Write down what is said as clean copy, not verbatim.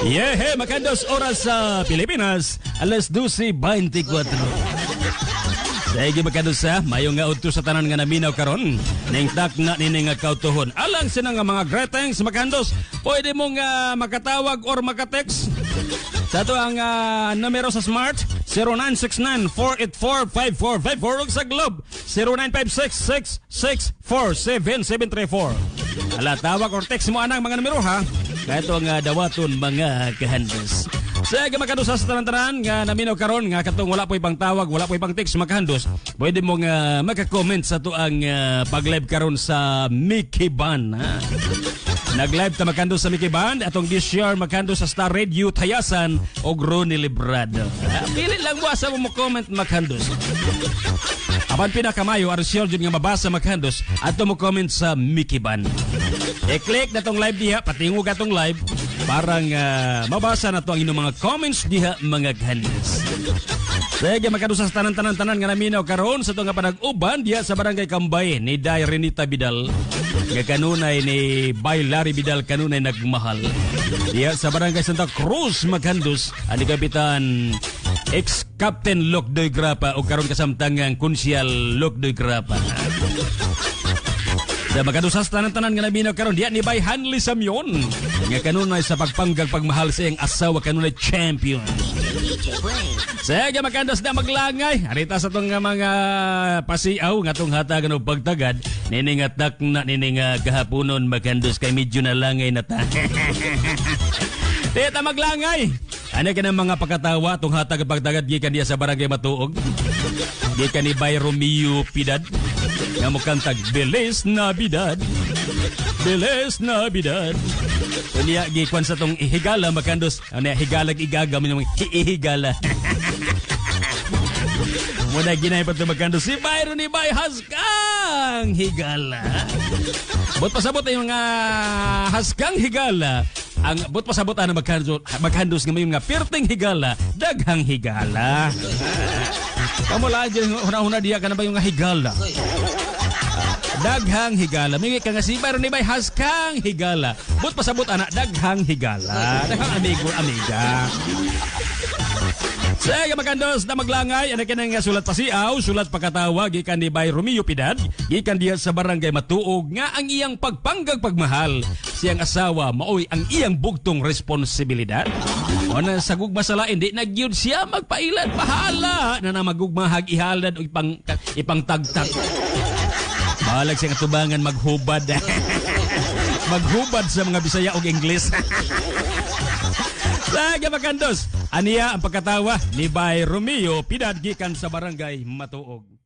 Yeah, makandos, oras sa Pilipinas, alas 12:24. Sige, makandos sa mayo nga udto sa tanan nga naminaw karon ning takna nini nga kautuhon. Alang sina nga mga greetings, makandos, pwede mo nga makatawag or makatext sa ato ang numero sa Smart, 0969-484-5454, ug sa Globe, 0956-664-7734. Ala, tawag or text mo anang mga numero ha. Kaya ito ang dawaton, mga kahandos. Sige, makahandos, sa tanan-tanan nga naminaw karon nga katong wala po ibang tawag, wala po ibang text, makahandos. Pwede mo nga maka-comment sa ato ang pag-live karon sa Mickey Ban. Ha? Nag-live ta, makandos, sa Mickey Band atong this year, makandos, sa Star Radio Tayasan og Ronnie Librado. Pili lang mo asa mo mo-comment, makandos. Apan pinakamayo aron sure jud nga mabasa, makandos, ato mo comment sa Mickey Band. I-click na tong live diha, patingog atong live parang mabasa na to ang inyong mga comments diha, mga kandos. Sige, makadusa sa tanan-tanan-tanan nga naminaw karon sa itong nga panag-uban diha sa Barangay Kambay ni Day Renita Bidal nga kanunay ni Bay Larry Bidal, kanunay nagmahal. Diha sa Barangay Santa Cruz, maghandos, ani Kapitan ex-Captain Lokdoy Grapa o karon kasamtangang Kunsyal Lokdoy Grapa. Sa makadusas tanan-tanan nga naminaw karon diha ni Bay Hanley Samyon nga kanunay sa pagpanggag pagmahal sa iyang asawa, kanunay champion. DJ Brain. Sige, makandos na maglangay. Arita sa itong mga pasiaw nga itong hatagan o pagtagad. Nini nga takna nini nga kahaponon, makandos, kay medyo na langay na ta. Tita maglangay. Ano ka ng mga pagkatawa itong hatag pagtagad gikan diya sa Barangay Matuog. Gikan ni Bay Romeo Pidad. Nga mukantag Bilis na Bidad. Bilis na Bidad. Unya gikwan sa tong higala, makandos. Ano higalag igaga mo higala. Muna ginay pa ito, makandos, si Byron ni Bay Haskang Higala. But pasabot ay mga Haskang Higala. Ang but pasabot ana, magkandos, magkandos, nga may mga pirting higala, daghang higala. Kamo lang dyan, huna-huna diya ka na ba yung nga higala? Daghang higala. May ka nga si Byron ni Bay Haskang Higala. But pasabot ana, daghang higala. Daghang amigo, amiga. Sige, makandos na maglangay, ano kanang nga sulat pasiaw, sulat pakatawa gikan ni Bay Romeo Pidad, gikan diya sa Barangay Matuog, nga ang iyang pagpanggag pagmahal siyang asawa maoy ang iyang bugtong responsibilidad. O na sa gugma sa lain, di nagyud siya magpailad, bahala na na magugmahag ihalad o ipangtagtag. Bahalag siyang atubangan maghubad. Maghubad sa mga Bisaya og Ingles. Sige, makandos. Aniya ang pagkatawa ni Bay Romeo Pidad gikan sa Barangay Matuog.